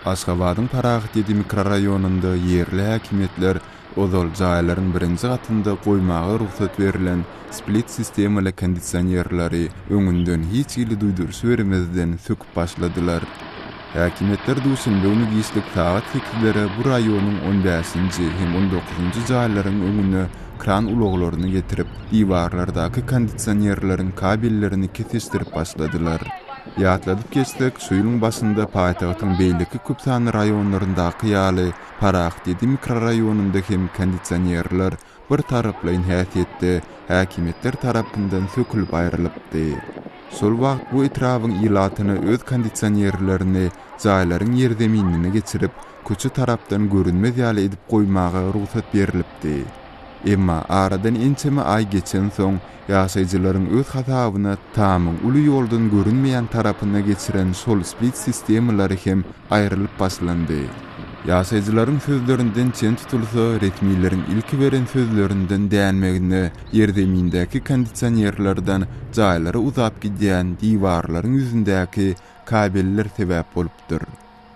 Aşgabadyň Parahat ýedi mikroraýonynda ýerli häkimiýetler ozal jaýlaryň birinji gatynda goýmaga rugsat berlen split sistemaly kondisionerleri öňünden hiç hili duýduryş bermezden söküp başladylar. Häkimiýetler duşenbe güni giçlik sagat sekizlere bu raýonyň on bäşinji hem on dokuzynjy jaýlaryň öňüne kran ulaglaryny getirip, diwarlardaky kondisionerleriň kabellerini kesişdirip başladylar. Ýatladyp geçsek, şu ýylyň başynda paýtagtyň beýleki köp sanly raýonlaryndaky ýaly, Parahat ýedi mikroraýonynda hem kondisionerler bir taraplaýyn häsiýetde häkimiýetler tarapyndan sökülip aýrylypdy. Şol wagt bu etrabyň ilatyna öz kondisionerlerini jaýlaryň ýerzeminine geçirip, köçe tarapdan görünmez ýaly edip goýmaga rugsat berlipdi. Emma aradan ençeme aý geçensoň, ýaşaýjylaryň öz hasabyna tamyň uly ýoldan görünmeýän tarapyna geçiren şol split sistemalary hem aýrylyp başlandy. Ýaşaýjylaryň sözlerinden çen tutulsa, resmileriň ilki beren sözlerinden dänmegine ýerzemindäki kondisionerlerden jaýlara uzap gidýän diwarlaryň ýüzündäki kabeller sebäp bolupdyr.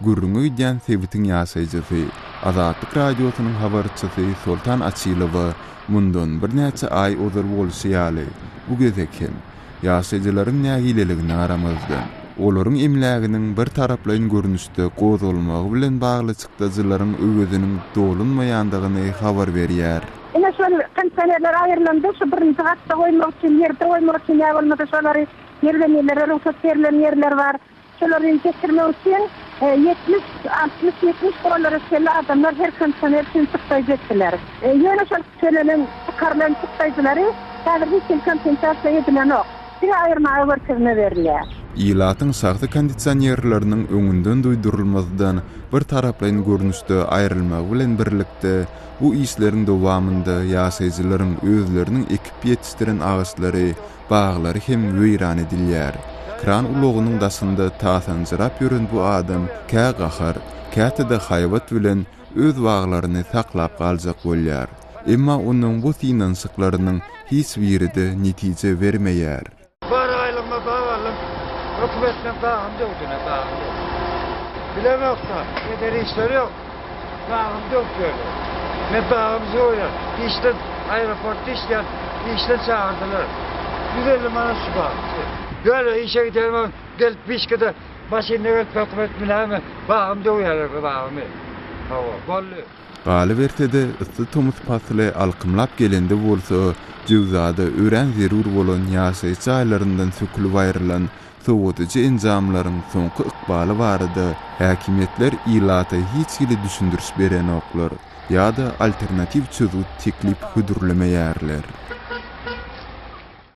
Gürrüňi gidýän sebitiň ýaşaýjysy, Azatlyk Radiosynyň habarçysy Soltan Açylowa mundan birnäçe aý ozal bolşy ýaly, bu gezek hem, ýaşaýjylaryň nägileligine garamazdan, olaryň emläginiň birtaraplaýyn görnüşde gozgalmagy bilen bagly çykdajylaryň öweziniň dolunmaýandygyny habar berýär. Ine şol kondisionerler aýrylanda şu birinji gatda goýmak üçin, ýerde goýmak üçin ýa bolmasa şolary ýerzeminlere rugsat berlen ýerler bar. Şolary geçirmek üçin 70, 60, 70 dollara çenli adamlar her kondisioner üçin çykdaýjy etdiler. Ýöne şol tölenen, çykarylan çykdaýjylary häzir hiç hili kompensasiýa edilenok. Diňe aýyrmaga görkezme berilýär. Ilatyň şahsy kondisionerleriniň öňünden duýdurylmazdan bir taraplaýyn görnüşde aýrylmagy bilen birlikde, bu işleriň dowamynda ýaşaýjylaryň özleriniň ekip ýetişdiren agaçlary baglary hem weýran edilýär. Kran ulagynyň daşynda tasanjyrap ýören bu adam kä gahar, käte-de haýbat bilen öz baglaryny saklap galjak bolýar. Emma onuň bu synanyşyklarynyň hiç biri-de netije bermeýär. Bar aýlygyma bag aldym. Hökümet meň bagymy döwdi ine, bagymy döwdi. Bilemok-da, eder işleri ýok. Bagymy döwüp ýörler. Men bagymy soýýan. Işden, aeroportda işleýän, işden çagyrdylar. 150 manat şu bag. Ýöne işe gidenim, gelip wişkada maşynda gelip hökümet münämi, bagymy döwýärler, bagymy. Hawa, boldy. Galyberse-de, yssy tomus pasly alkymlap gelende bolsa, jöwzada örän zerur bolan ýaşaýyş jaýlaryndan sökülip aýrylan sowadyjy enjamlaryň soňky ykbaly barada häkimiýetler ilata hiç hili düşündiriş berenoklar ýa-da alternatiw çözgüt teklip hödürlemeýärler.